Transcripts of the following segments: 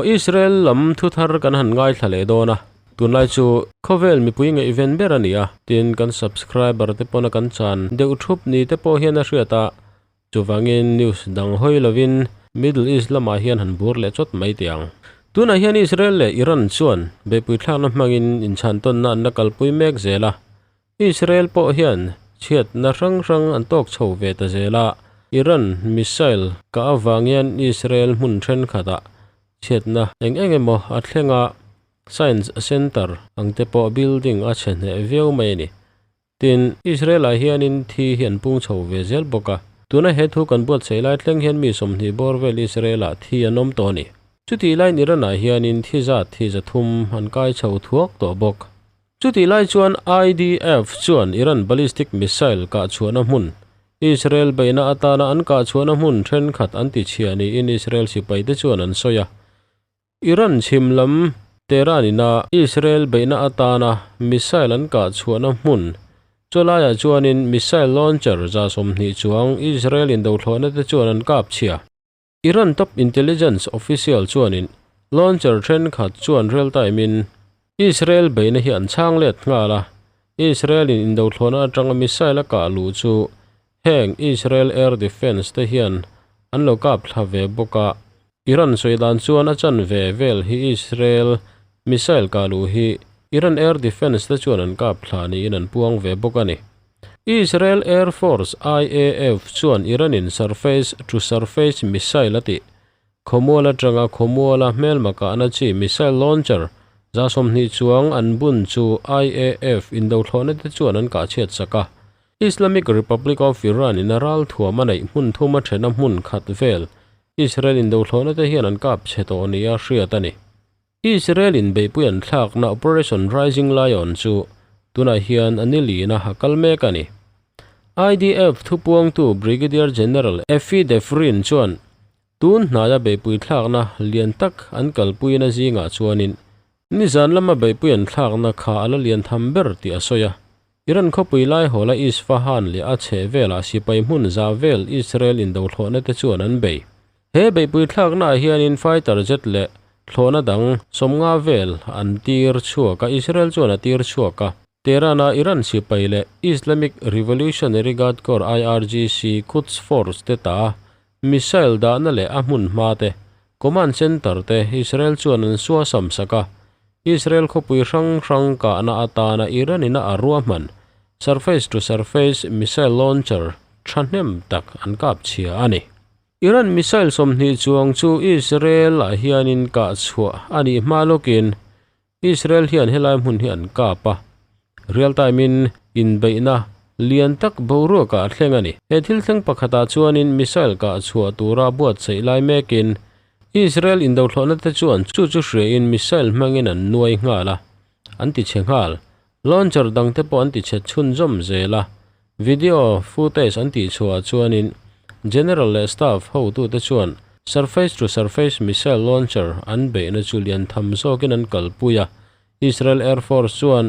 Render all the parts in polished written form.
Aw Israel lam thu thar kan han ngaithla leh dawn a, tunlai chu khawvel mipui ngaihven ber a ni a, tin kan subscriber te pawna kan chan deuh thup ni te pawh hian a hriat a, chuvangin news dang hawi lovin Middle East lamah hian han bur leh chawt mai teh ang. Tunah hian Israel leh Iran chuan beihpui thlakna hmangin inchhantawnna an la kalpui mek zel a, Israel pawh hian chhiatna hrang hrang an tawk chho ve ta zel a, Iran missile kah avang hian Israel hmun thenkhatah chhiatna eng eng emaw a thleng a, science center ang te pawh building a chhe hneh viau mai a ni. Tin, Israel-ah hianin thi hi an pung chho ve zel bawk a, tuna he thu kan buatsaih lai thleng hian mi 20 bawr vel Israel-ah thi an awm tawh a ni. Chutih laiin Iran-ah hianin thi zat thi 300 an kai chho thuak tawh bawk. Chutih lai chuan IDF chuan Iran ballistic missile kah chhuahna hmun, Israel beihna atana an kah chhuahna hmun thenkhat an ti chhia niin Israel sipaite chuan an sawi a. Iran chhim lam Tehran ina Israel beihna atana missile an kah chhuahna hmun chulaiah chuanin missile launcher 20 chuang Israel indothlawhna te chuan an kap chhia. Iran top intelligence official chuanin launcher thenkhat chuan real time in Israel beihna hi an chhang let nghal a, Israel in indothlawhna atanga missile a kah luh chu heng Israel air defence te hian an lo kap thla ve bawk a, Iran sawi dan chuan a chan ve vel hi Israel missile kah luh hi Iran air defence te chuan an kap thla niin an puang ve bawk a ni. Israel Air Force, IAF, chuan Iran-in surface to surface missile a tih. Khawmual atanga khawmuala hmelma kahna chi missile launcher 20 chuang an bun chu IAF indothlawhna te chuan an kah chhiat sak a. Islamic Republic of Iran-in a ral thuam a neih hmun thuma thena hmun khat vel Israel indothlawhna te hian an kap chhe tawh nia hriat a ni. Israel in beihpui an thlakna Operation Rising Lion chu tunah hian a ni lina a kal mek a ni. IDF thupuangtu Brigadier General Effie Defrin chuan tun hnaia beihpui thlakna lian tak an kalpuina zingah chuanin nizan lama beihpui an thlakna kha a la lian tham ber tih a sawi a. Iran khawpui laihawla Isfahan leh a chheh velah sipai hmun za vel Israel indothlawhna te chuan an bei. He beihpui thlaknaah hianin fighter jet leh thlawhna dang 50 vel an tir chhuak a, Israel chuan a tir chhuak a. Tehran-a Iran sipai leh Islamic Revolutionary Guard Corps, IRGC, Quds Force te ta missile dahna leh a hmun hma te, command center te Israel chuan an suasam sak a. Israel khawpui hrang hrang kahna atana Iran-in a ruahman surface-to-surface missile launcher thahnem tak an kap chhia a ni. Iran missile 20 chuang chu Israel-ah hianin kah chhuah a nih hma lawkin Israel hian helai hmun hi an kap a, real time-in inbeihna lian tak boruakah a thleng a ni. He thil thleng pakhatah chuanin missile kah chhuah tura buatsaih lai mekin Israel indothlawhna te chuan chu chu hriain missile hmangin an nuai nghal a, an ti chhe nghal. Launcher dangte pawh an ti chhe chhunzawm zel a, video footage an tih chhuahah chuanin General leh staff hotute chuan surface to surface missile launcher an beihna chu lian tham zawkin an kalpui a, Israel Air Force chuan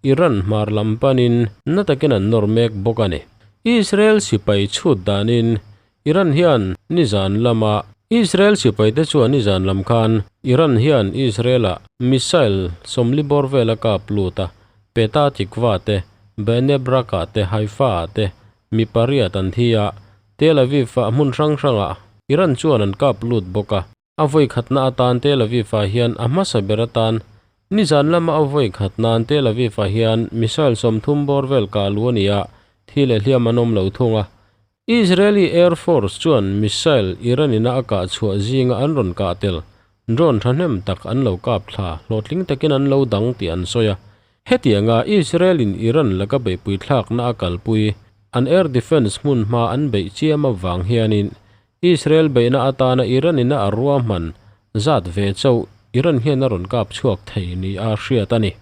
Iran hmar lam panin na takin an nawr mek bawk a ni. Israel sipai chhut danin Iran hian nizan lama Israel sipaite chuan nizan lam khan Iran hian Israel-ah missile 40 bawr vel a kap lut a, Petah Tikva te, Bene Brak-ah te, Haifa-ah te mi pariat an thi a, Tel Aviv-ah hmun hrang hrangah Iran chuan an kap lut bawk a. A vawi khatna atan Tel Aviv-ah hian a hmasa ber atan nizan lama a vawi khatna'n Tel Aviv-ah hian missile 30 bawr vel kah lu a ni a, thi leh hliam an awm lo thung a. Israeli Air Force chuan missile Iran-ina a kah chhuah zinga an rawn kah tel drone thahnem tak an lo kap thla hlawhtling takin an lo dang tih an sawi a. Hetianga Israel-in Iran laka beihpui thlakna a kalpui an air defence hmun hma an beih chiam avang hianin Israel beihna atana Iran-ina a ruahman zat ve chauh Iran hian a rawn kap chhuak thei nia hriat a ni.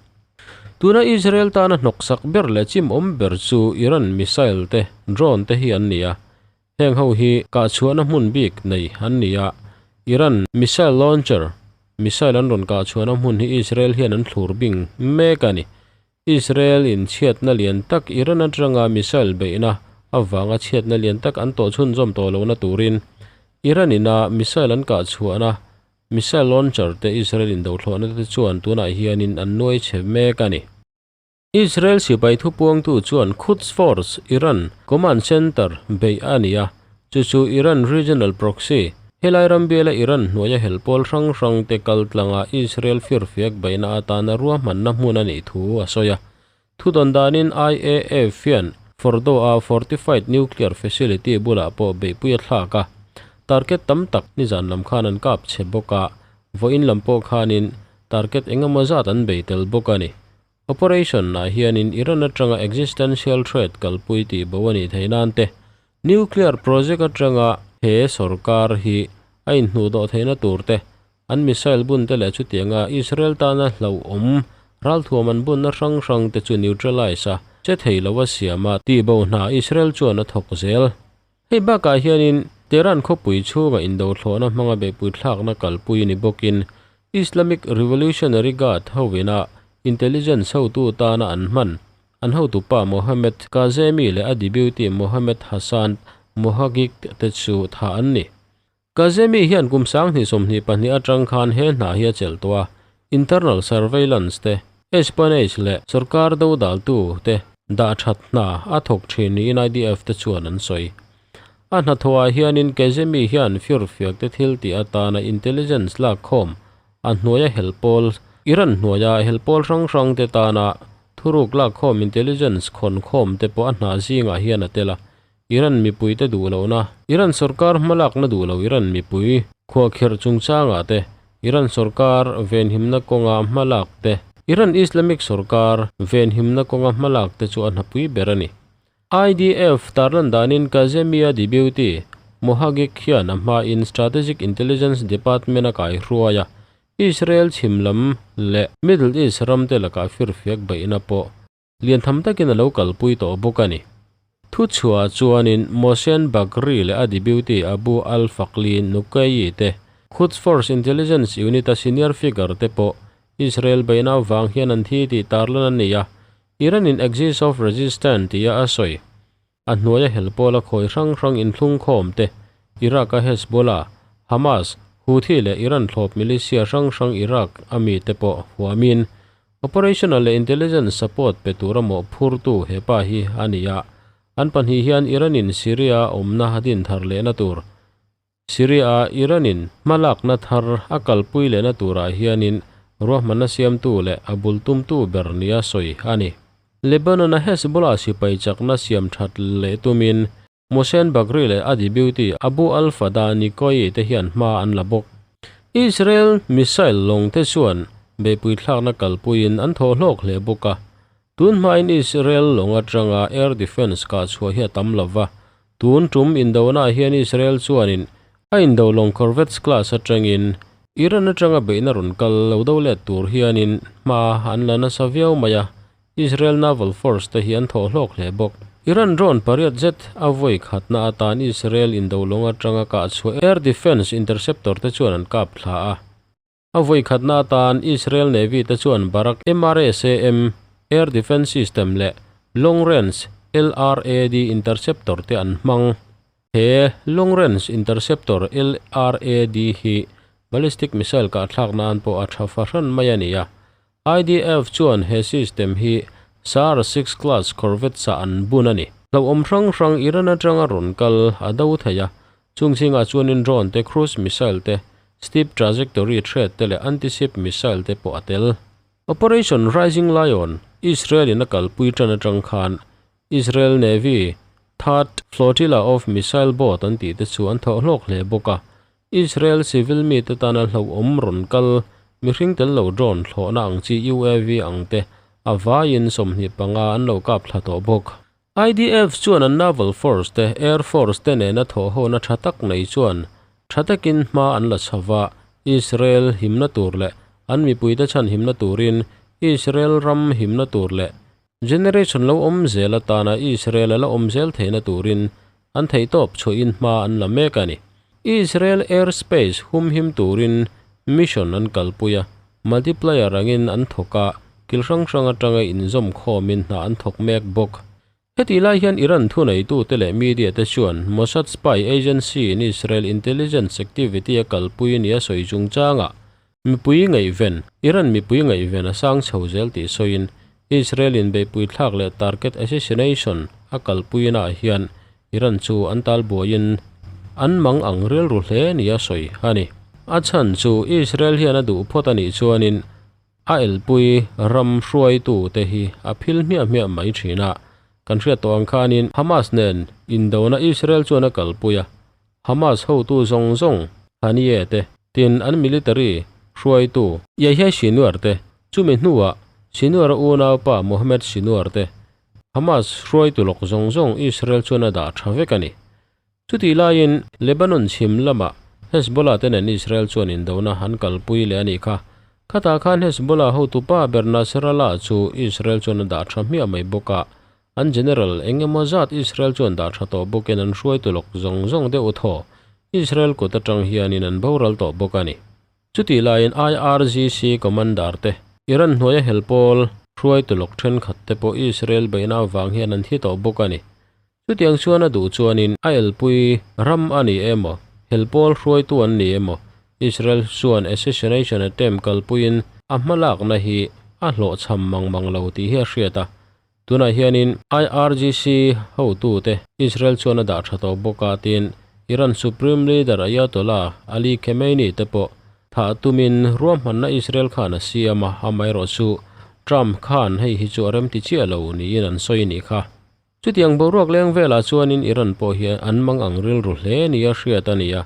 Tuna Israel tana hnawksak ber leh chimawm ber chu Iran missile te, drone te hi an ni a. Heng ho hi kahchhuahna hmun bik nei an ni a. Iran missile launcher, missile an rawn kahchhuahna hmun hi Israel hian an thlur bing mek a ni. Israel in chhiatna lian tak Iran atanga missile beihna avanga chhiatna lian tak an tawh chhunzawm tawh lohna turin Iran ina missile an kahchhuahna. Missile launcher te Israel indothlawhna te chuan tunah hianin an nuai chhe mek a ni. Israel sipai thupuangtu chuan Quds Force, Iran command center, beih a ni a, chu chu Iran regional proxy, helai ram biala Iran hnuaia hel pawl hrang hrang te kal tlanga Israel firfiak beihna atana ruahmanna hmun a nih thu a sawi a. Thudawn danin IAF hian Fordow-a fortified nuclear facility bulah pawh beihpui a thlak a, target tam tak nizan lam khan an kap chhe bawk a, vawiin lam pawh khanin target eng emaw zat an bei tel bawk a ni. Operation ah hianin Iran atanga existential threat kalpui tih bo a nih theih nan te, nuclear project atanga he sorkar hi a inhnuhdawh theihna tur te, an missile bun te leh chutianga Israel tana hlauhawm ralthuam an bunna hrang hrang te chu neutralize a che thei lo a siam a tih bo hna Israel chuan a thawk zel. Hei bakah hianin Tehran khawpui chhunga indothlawhna hmanga beihpui thlakna kalpui ni bawkin Islamic Revolutionary Guard hovina intelligence hotu tana an hman an hotupa Mohammad Kazemi leh a deputy Mohammad Hassan Mohaghegh te chu thah an ni. Kazemi hian kum 2022 atang khan he hna hi a chelh tawh a, internal surveillance te, espionage leh sorkar do daltu te dah that hna a thawk thin niin IDF te chuan an sawi. A hnathawhah hianin Kazemi hian firfiak te thil tih atana intelligence lak khawm a hnuaia helpawl, Iran hnuaia helpawl hrang hrang te tana thuruk lak khawm intelligence khawn khawm te pawh a hna zingah hian a tel a, Iran mipuite duh lohna, Iran sorkar hmalakna duh lo Iran mipui khuahkhirh chungchangah te, Iran sorkar venhimna kawnga hmalak te, Iran Islamic sorkar venhimna kawnga hmalak te chu a hnapui ber a ni. IDF tarlan danin Kazemia Deputy Mohaghegh hian a hmain Strategic Intelligence Department a kaihruai a, Israel chhim lam leh Middle East ramte lakah firfiak beihna pawh Lian tham takin a lo kalpui tawh bawk a ni. Thuchhuah chuanin Mohsen Bagheri leh a deputy Abu al-Faqli Nuqayi te, Quds Force Intelligence Unit-a senior figure te pawh Israel beihna avang hian an thi tih tarlan a ni a, Iran-in Axis of Resistance tia a sawi. A hnuaia hel pawla khawi hrang hrang inthlungkhawm te, Iraq-a Hezbollah, Hamas, Houthi leh Iran thlawp militia hrang hrang Iraq a mite pawh huamin operational leh intelligence support pe tura mawhphurtu he pa hi a ni a, an pahnih hian Iran-in Syria awmna a din thar lehna tur Syria-a Iran-in hmalakna thar a kalpui lehna turah hianin ruahmanna siamtu leh a bul tumtu ber nia sawi a ni. Lebanon-a Hezbollah sipai chakna siam that leh tumin Mohsen Bagheri leh a deputy Abu al-Fada Nikoyi te hian hma an la bawk. Israel missile lawng te chuan beihpui thlakna kalpuiin an thawh hlawk hle bawk a. Tun hmain Israel lawng atanga air defence kah chhuah hi a tam lo va, tun tum indonaah hian Israel chuanin a indo lawng corvettes class atangin Iran atanga beihna rawn kal lo do let tur hianin hma an la nasa viau mai a, Israel naval force te hi an thawh hlawk hle bawk. Iran drone pariat zet a vawi khatna atan Israel indo lawng atanga kah chhuah air defence interceptor te chuan an kap thla a. A vawi khatna atan Israel Navy te chuan Barak MRSAM Air Defence System leh Long Range LRAD Interceptor te an hmang. He Long Range Interceptor LRAD hi ballistic missile kahthlak nan pawh a tha fahran mai a ni a. IDF chuan he system hi Sa'ar 6 class corvettes ah an bun a ni. Hlauhawm hrang hrang Iran atanga rawn kal a do thei a, Chung zingah chuanin drone te, cruise missile te, steep trajectory threat te leh anti-ship missile te pawh a tel. Operation Rising Lion, Israel in a kalpui tan atang khan Israel Navy Third Flotilla of Missile Boat an tih te chu an thawh hlawk hle bawk a. Israel civil mite tana hlauhawm rawn kal mihring tel lo drone thlawhna ang chi UAV ang te a vaiin 25 an lo kap thla tawh bawk. IDF chuan an Naval Force te, Air Force te nena thawhhawna tha tak nei chuan tha takin hma an la chho va, Israel himna tur leh an mipuite chhan himna turin Israel ram himna tur leh generation lo awm zel atana Israel a la awm zel theihna turin an theihtawp chhuahin hma an la mek a ni. Israel airspace humhim turin mission an kalpui a, multiplier angin an thawk a, kil hrang hrang atanga inzawm khawmin hna an thawk mek bawk. Heti lai hian Iran thuneitute leh media te chuan Mossad spy agency in Israel intelligence activity a kalpui nia sawi chungchangah mipui ngaihven Iran mipui ngaihven a sang chho zel tih sawiin Israel in beihpui thlak leh target assassination a kalpuinaah hian Iran chu an tal buaiin an mang ang rilru hle nia sawi a ni. A chhan chu Israel hian a duh phawt a nih chuanin A elpui ram hruaitute hi a phil hmiah hmiah mai thin a, kan hriat tawh ang khanin Hamas nen indona Israel chuan a kalpui a, Hamas hotu zawng zawng Haniyeh te, tin an military hruaitu Yahya Sinwar te, chumi hnuah Sinwar-a unaupa Mohammed Sinwar te, Hamas hruaitu lawk zawng zawng Israel chuan a dah tha vek a ni. Chutih laiin Lebanon chhim lamah Hezbollah te nen Israel chuan indona an kalpui leh a nih kha. Khatah khan Hezbollah hotu pa ber Nasrallah chu Israel chuan a dah tha hmiah mai bawk a, an general eng emaw zat Israel chuan dah tha tawh bawkin an hruaitu lawk zawng zawng deuh thaw Israel kut atang hianin an boral tawh bawk a ni. Chutih laiin IRGC commander te, Iran hnuaia hel pawl hruaitu lawk thenkhat te pawh Israel beihna avang hian an thi tawh bawk a ni. Chutiang chuan a duh chuanin a elpui ram a ni emaw, hel pawl hruaitu an ni emaw, Israel chuan assassination attempt kalpuiin a hmalakna hi a hlawhchham mang mang lo tih hi a hriat a. Tunah hianin IRGC hotute Israel chuan a dah tha tawh bawk a tiin Iran Supreme Leader Ayatollah Ali Khamenei te pawh thah tumin ruahmanna Israel khan a siam a, amaherawhchu Trump khan hei hi chu a remti chiah lo niin an sawi nih kha. Chutiang boruak leng velah chuanin Iran pawh hi an mang ang rilru hle nia hriat a ni a,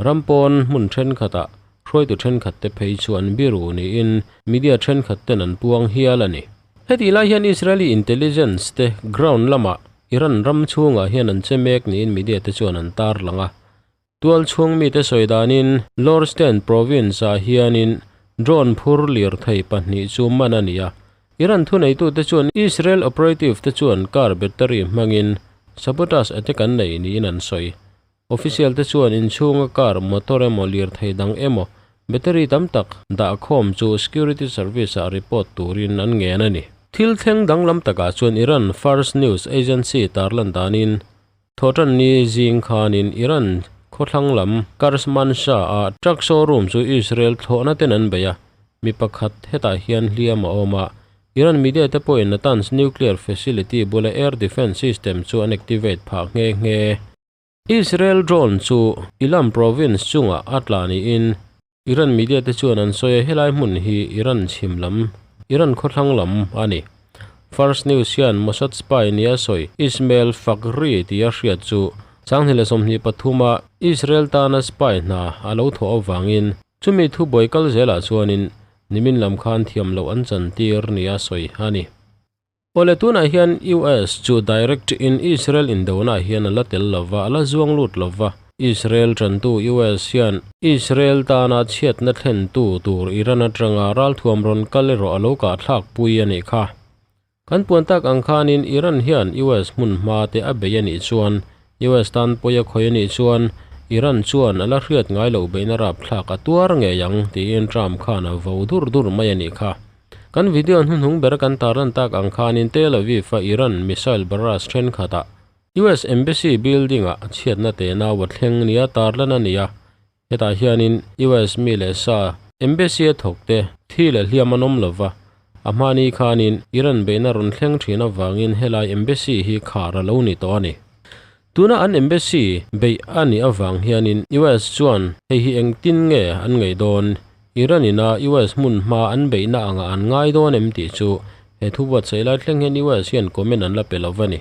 Ram pawn hmun thenkhatah hruaitu thenkhat te phei chu an biru niin media thenkhat ten an puang hial a ni. Hetih lai hian Israeli intelligence te ground lamah Iran ram chhungah hian an che mek niin media te chuan an tarlang a. Tual chhung mite sawi danin Lorestan province ah hianin drone phur lirthei pahnih chu man a ni a. Iran thuneitute chuan Israel operative te chuan car battery hmangin sabotage attack an nei niin an sawi. Official te chuan inchhunga car, motor emaw lirthei dang emaw battery tam tak dah khawm chu security service ah report turin an ngen a ni. Thil thleng danglam takah chuan Iran Fars News Agency tarlan danin thawhtan ni zing khanin Iran khawthlang lam Kermanshah ah truck showroom chu Israel thlawhna ten an bei a, mi pakhat hetah hian hliam a awm a, Iran media te pawhin Natanz nuclear facility bula air defence system chu an activate phah nghe nghe. Israel drone chu Ilam province chungah a tla niin Iran media te chuan an sawi a, helai hmun hi Iran chhim lam, Iran khawthlang lam a ni. Fars News hian Mossad spy nia sawi Ismail Fakhri tia hriat chu 2023 a Israel tana spy hna a lo thawh avangin chumi thubuai kal zelah chuanin nimin lam khan thiam loh an chantir nia sawi a ni. Awle tunah hian US chu direct in Israel indona hian a la tel lova, a la zuang lut lova. Israel tantu US hian Israel tana chhiatna thlentu tur Iran atanga ralthuam rawn kal erawh a lo kahthlak pui a nih kha. Kan puan tak ang khanin Iran hian US hmun hma te a bei a nih chuan US tan pawi a khawi a nih chuan Iran chuan a la hriat ngai loh beihna rapthlak a tuar ngei ang tiin Trump khan a vo dur dur mai a nih kha. Kan video hnuhnung ber kan tarlan tak ang khanin Tel Aviv a Iran missile barrage thenkhatah US Embassy building ah chhiatna tenau a thleng nia tarlan a ni a, hetah hianin US mi leh sa Embassy a thawk te thi leh hliam an awm lova, a hmani khanin Iran beihna rawn thleng thin avangin helai Embassy hi khar a lo ni tawh a ni. Tuna an embassy beih a nih avang hianin US chuan hei hi engtin nge an ngaih dawn? Iran ina US hmun hma an beihna angah an ngai dawn em tih chu he thu buatsaih lai thleng hian US hian comment an la pe lo va ni.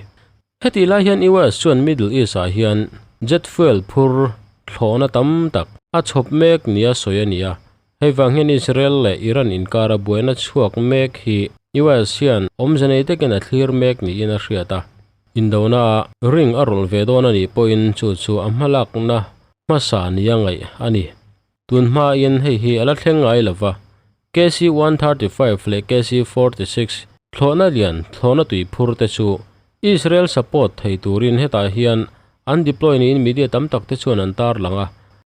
Hetih lai hian US chuan Middle East ah hian jet fuel phur thlawhna tam tak a chhawp mek nia sawi a ni a, hei vang hian Israel leh Iran inkara buaina chhuak mek hi US hian awmze nei takin a thlir mek niin a hriat a. Indona ring a rawlh ve dawn a nih pawhin chu chu a hmalakna hmasa nia ngaih a ni. Tun hmain hei hi a la thleng ngai lo va, KC-135 leh KC-46 thlawhna lian thlawhna tui phur te chu Israel support thei turin hetah hian an deploy niin media tam tak te chuan an tarlang a.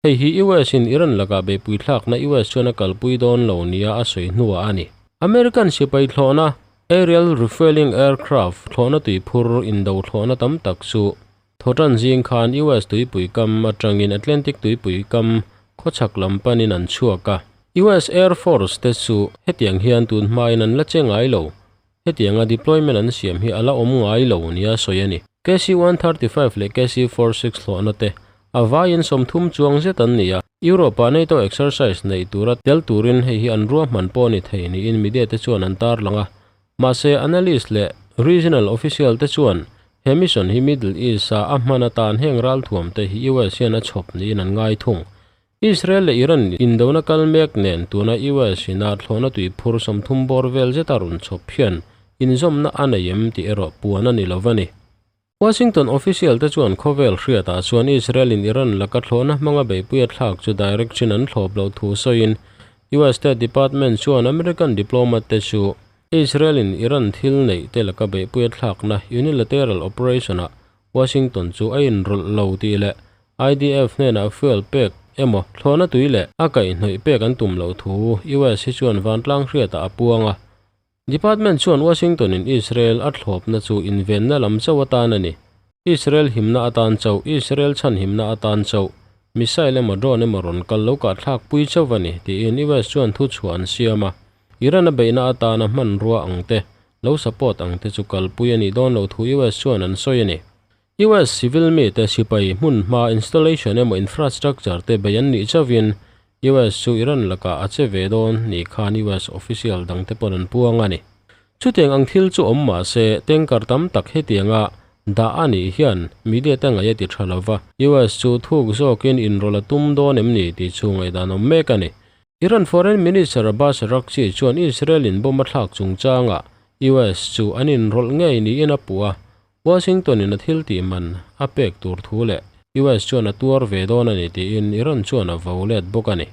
Hei hi US in Iran lakah beihpui thlakna US chuan a kalpui dawn lo nia a sawi hnuah a ni. American sipai thlawhna. Aerial Refueling Aircraft thlawhna tuiphur indo thlawhna tam tak chu Thawhtan zing khan US tuipui kam atangin Atlantic tuipui kam khawchhak lam panin an chhuak a. US Air Force te chu hetiang hian tun hmain an la che ngai lo. Hetianga deployment an siam hi a la awm ngai lo nia sawi a ni. KC-135 leh KC-46 thlawhna te a vaiin 30 chuang zet an ni a. Europe-ah NATO exercise neih tura tel turin hei hi an ruahman pawh a ni thei niin media te chuan an tarlang a. Mahse, analyst leh regional official te chuan he mission hi Middle East-a a hman atan heng ralthuam te hi US hian a chhawp niin an ngai thung. Israel leh Iran indona kal mek nen tuna US ina thlawhna tui phur 30 bawr vel zeta rawn chhawp hian inzawmna a nei em tih erawh puan a ni lo a ni. Washington official te chuan khawvel hriatah chuan Israel in Iran laka thlawhna hmanga beihpui a thlak chu direction an thlawp loh thu sawiin US State Department chuan American diplomat te chu Israel in Iran thil neih te laka beihpui a thlakna unilateral operation ah Washington chu a inrawlh lo tih leh IDF hnenah fuel pek emaw thlawhna tui leh a kaihhnawih pek an tum loh thu US hi chuan vantlang hriatah a puang a. Department chuan Washington in Israel a thlawpna chu invenna lam chauh atan a ni. Israel himna atan chauh, Israel chhan himna atan chauh, missile emaw drone emaw rawn kal lo kah thlak pui chauh a ni, tiin US chuan thu chhuah an siam a. Iran a beihna atana hmanrua ang te, lo support ang te chu kalpui a nih dawn loh thu US chuan an sawi a ni. US civil mite sipai hmunhma installation emaw infrastructure te bei an nih chauhin US chu Iran lakah a che ve dawn ni khan US official dangte pawn an puang a ni. Chutiang ang thil chu awm mah se tanker tam tak hetianga dah a nih hian media te ngaih a ti tha lova, US chu thuk zawkin inrawlh a tum dawn em ni tih chu ngaihdan awm mek a ni. Iran Foreign Minister Abbas Araghchi chuan Israel in bomb a thlak chungchangah US chu an inrawlh ngei niin a puh a, Washington in a thil tih man a pek tur thu leh US chuan a tuar ve dawn a ni tiin Iran chuan a vo let bawk a ni.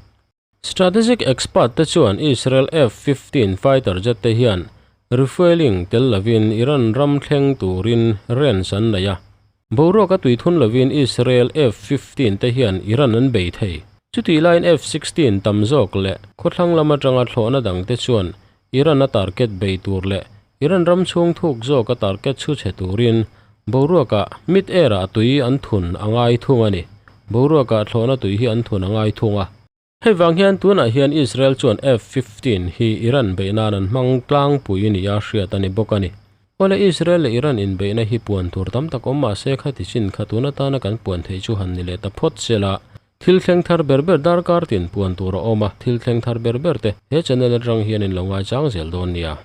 Strategic expert te chuan Israel F-15 fighter jet te hian refueling tel lovin Iran ram thleng turin range an nei a. Boruak a tui thun lovin Israel F-15 te hian Iran an bei thei. Chutih laiin F-16 tam zawk leh khawthlang lam atanga thlawhna dang te chuan Iran a target bei tur leh Iran ram chhung thuk zawk a target chhu chhe turin boruakah mid air ah tui an thun a ngai thung a ni. Boruakah thlawhna tui hi an thun a ngai thung a. Hei vang hian tunah hian Israel chuan F-15 hi Iran beih nan an hmang tlangpui nia hriat a ni bawk a ni. Awle Israel leh Iran inbeihna hi puan tur tam tak awm mahse khati chin kha tun atana kan puan theih chu han ni leh ta phawt sela. Thil thleng thar ber ber darkar tin puan tur a awm a, thil thleng thar ber ber te he channel atang hian in lo ngaichang zel dawn nia.